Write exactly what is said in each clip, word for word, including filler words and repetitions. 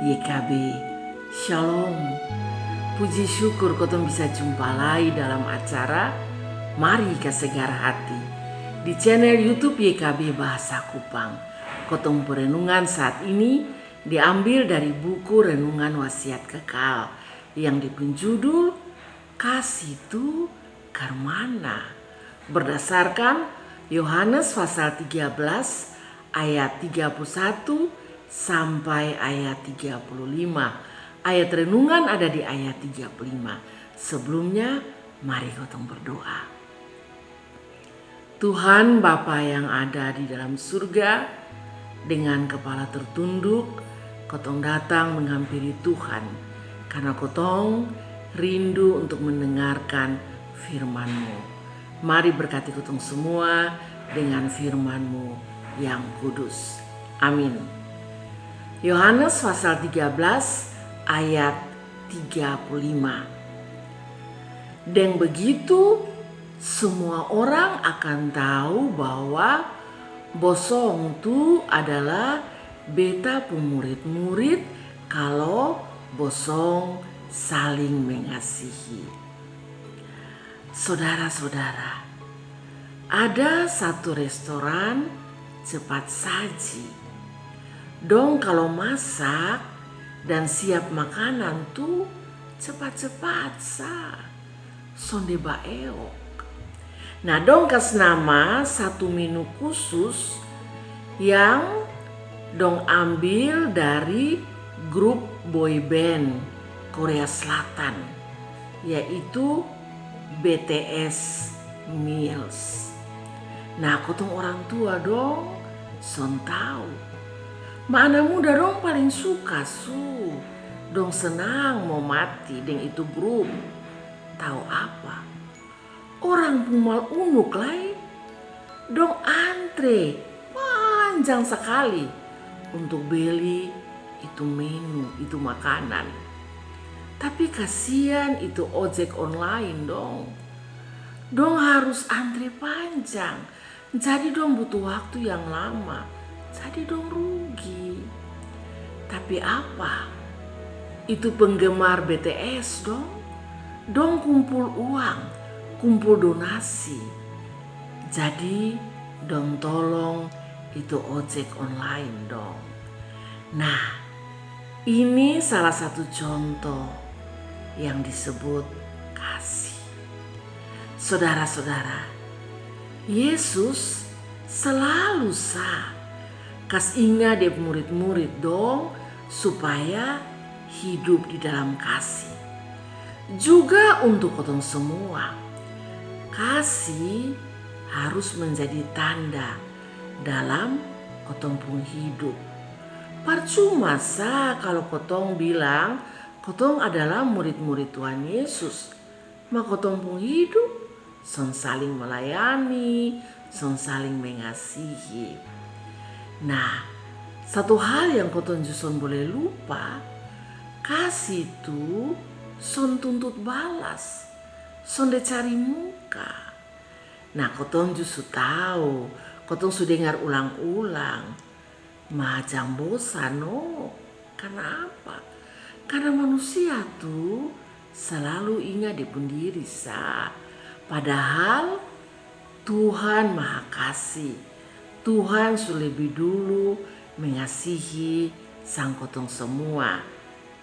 Y K B. Shalom. Puji syukur kotong bisa jumpa lai dalam acara Mari Kasagar Hati di channel YouTube Y K B Bahasa Kupang. Kotong perenungan saat ini diambil dari buku Renungan Wasiat Kekal yang dia pung judul Kasih tu karmana? Berdasarkan Yohanes pasal tiga belas ayat tiga puluh satu sampai ayat tiga puluh lima. Ayat renungan ada di ayat tiga puluh lima. Sebelumnya, mari kotong berdoa. Tuhan Bapa yang ada di dalam surga, dengan kepala tertunduk, kotong datang menghampiri Tuhan, karena kotong rindu untuk mendengarkan firman-Mu. Mari berkati kotong semua dengan firman-Mu yang kudus. Amin. Yohanes pasal tiga belas ayat tiga puluh lima. Deng begitu, semua orang akan tahu bahwa bosong tu adalah Beta pung murid-murid, kalo bosong saling mengasihi. Sodara-sodara, ada satu restoran cepat saji. Dong kalo masak dan siap makanan tu cepat-cepat sa, sonde baeok. Nah, dong kas nama satu menu khusus yang dong ambil dari grup boy band Korea Selatan, yaitu B T S Meals. Nah, kotong orang tua dong son tau. Ma ana muda dong paling suka su. Dong senang mo mati deng itu grup. Tau apa? Orang pung mal unuk lai dong antre panjang sakali untuk beli itu menu, itu makanan. Tapi kasian itu ojek online dong. Dong harus antre panjang. Jadi dong butuh waktu yang lama. Jadi dong rugi. Tapi apa? Itu penggemar B T S dong. Dong kumpul uang, kumpul donasi. Jadi dong tolong itu ojek online dong. Nah, ini salah satu contoh yang disebut kasih. Sodara-sodara, Yesus selalu sa kas inga dia murid-murid dong supaya hidup di dalam kasih. Juga untuk kotong semua, kasih harus menjadi tanda dalam kotong pung hidup. Parcuma sa kalo kotong bilang kotong adalah murid-murid Tuhan Yesus, ma kotong pung hidup son saling melayani, son saling mengasihi. Nah, satu hal yang kotong ju son boleh lupa, kasih tu son tuntut balas, sonde cari muka. Nah, kotong ju su tau, kotong su dengar ulang-ulang. Ma jang bosan no. Karna apa? Karna manusia tu salalu inga dia pung diri sa. Padahal Tuhan Maha Kasih. Tuhan su lebih dulu mengasihi sang kotong semua.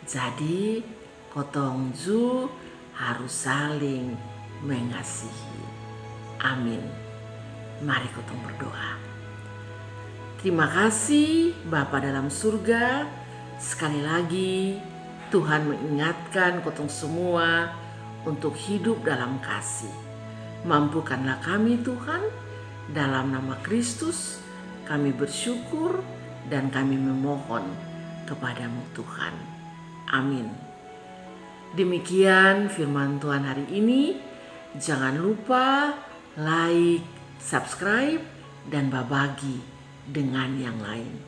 Jadi, kotong ju harus saling mengasihi. Amin. Mari kotong berdoa. Terima kasih Bapa dalam surga, sekali lagi Tuhan mengingatkan kotong semua untuk hidup dalam kasih. Mampukanlah kami Tuhan, dalam nama Kristus kami bersyukur dan kami memohon kepadamu Tuhan. Amin. Demikian firman Tuhan hari ini. Jangan lupa like, subscribe, dan babagi dengan yang lain.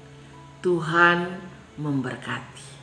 Tuhan memberkati.